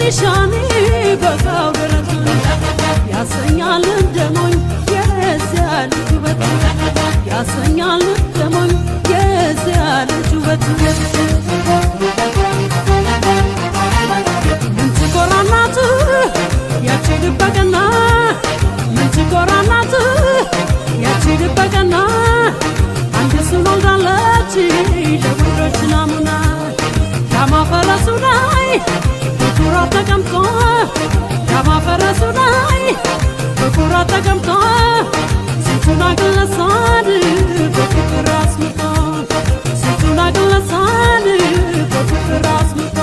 ኒሻን በጋው ደረቱን ያሰኛል እንደሞኝ የዚያ ልጅ ውበት፣ ያሰኛል እንደሞኝ የዚያ ልጅ ውበት። ምን ትኮራናት ያቺ ልበቀና፣ ምን ትኮራናት ያቺ ልበቀና፣ አንድ እሱን ወልዳለች ለወንዶች ናሙና። ዳማ ፈረሱ ላይ በኩራት ተቀምጦ፣ ዳማ ፈረሱ ላይ በኩራት ተቀምጦ፣ ስንቱን አግለሳል በፍቅር አስምጦ፣ ስንቱን አግለሳል በፍቅር አስምጦ።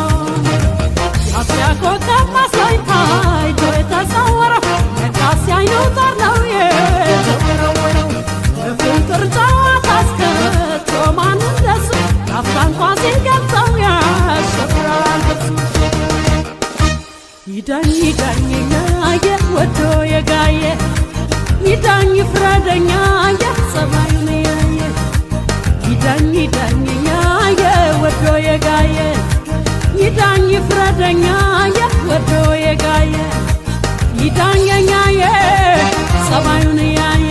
የአጥቢያ ኮከብ መስሎኝ ታይቶ የተሰወረው፣ ለካስ ያይኑ ጦር ነው የተወረወረው። በፍቅር ጨዋታ አስከቶ ማን እንደሱ፣ ላፍታ እንኳ ሲገልጸው ያሸብራል ገጹ። ይዳኝ ይዳኘኛ ወዶ የጋየ፣ ይዳኝ ፍረደኛ ጸባዩን ያየ። ይዳኝ ይዳኘኛ ወዶ የጋየ፣ ይዳኝ ፍረደኛ ወዶ የጋየ። ይዳኘኛ ጸባዩን ያየ፣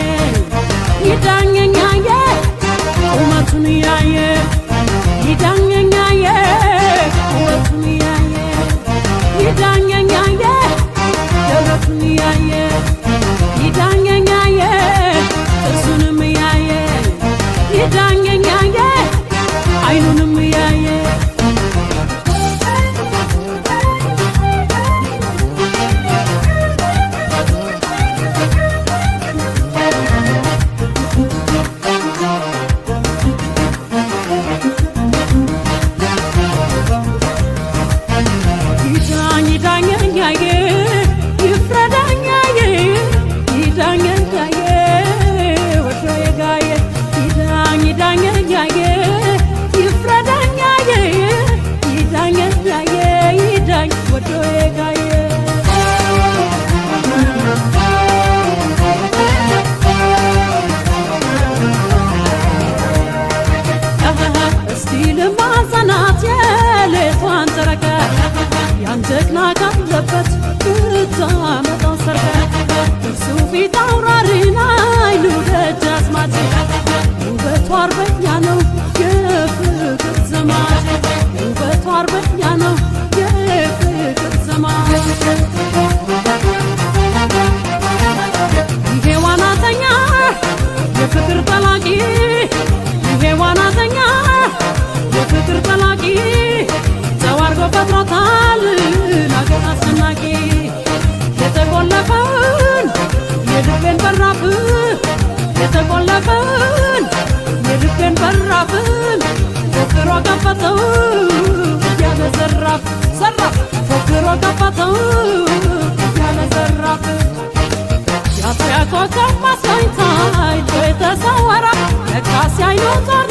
ይዳኘኛ ቁመቱን ያየ፣ ይዳኘኛ ቁመቱን ያየ፣ ይዳኘኛ ደረቱን ያየ፣ ይዳኘኛ ጥርሱንም ያየ፣ ይዳኘኛ አይኑንም ያየ። ይዳኝ ይዳኘኛዬ ይፍረዳኛዬ፣ ይዳኘኛዬ ወዶ የጋየ፣ ይዳኝ ይዳኘኛዬ ይፍረዳኛዬ፣ ይዳኘኛዬ ይዳኝ ወዶ የጋየ። እስቲ ልማጸናት የሌቷን ጨረቃ፣ ያን ጀግና ካለበት ብታመጣው ሰርቀ። እርሱ ፊት አውራሪን አይኑ ደጃዝማች፣ ውበቱ አርበኛ ነው የፍቅር ዘማች፣ ውበቱ አርበኛ ነው የፍቅር ዘማች። ይሄ ዋናተኛ የፍቅር ጠላቂ፣ ይሄ ዋናተኛ የፍቅር ጠላቂ፣ ጨው አርጎ ፈጥሮታል ለአገር አስጨናቂ። የተቆለፈውን የልቤን በራፍ፣ የተቆለፈውን የልቤን በራፍ ፎክሮ ከፈተው እያለ ዘራፍ ዘራፍ፣ ፎክሮ ከፈተው እያለ ዘራፍ። የአጥቢያ ኮከብ መስሎኝ ታይቶ የተሰወረ፣ ለካስ ያይኑ ጦር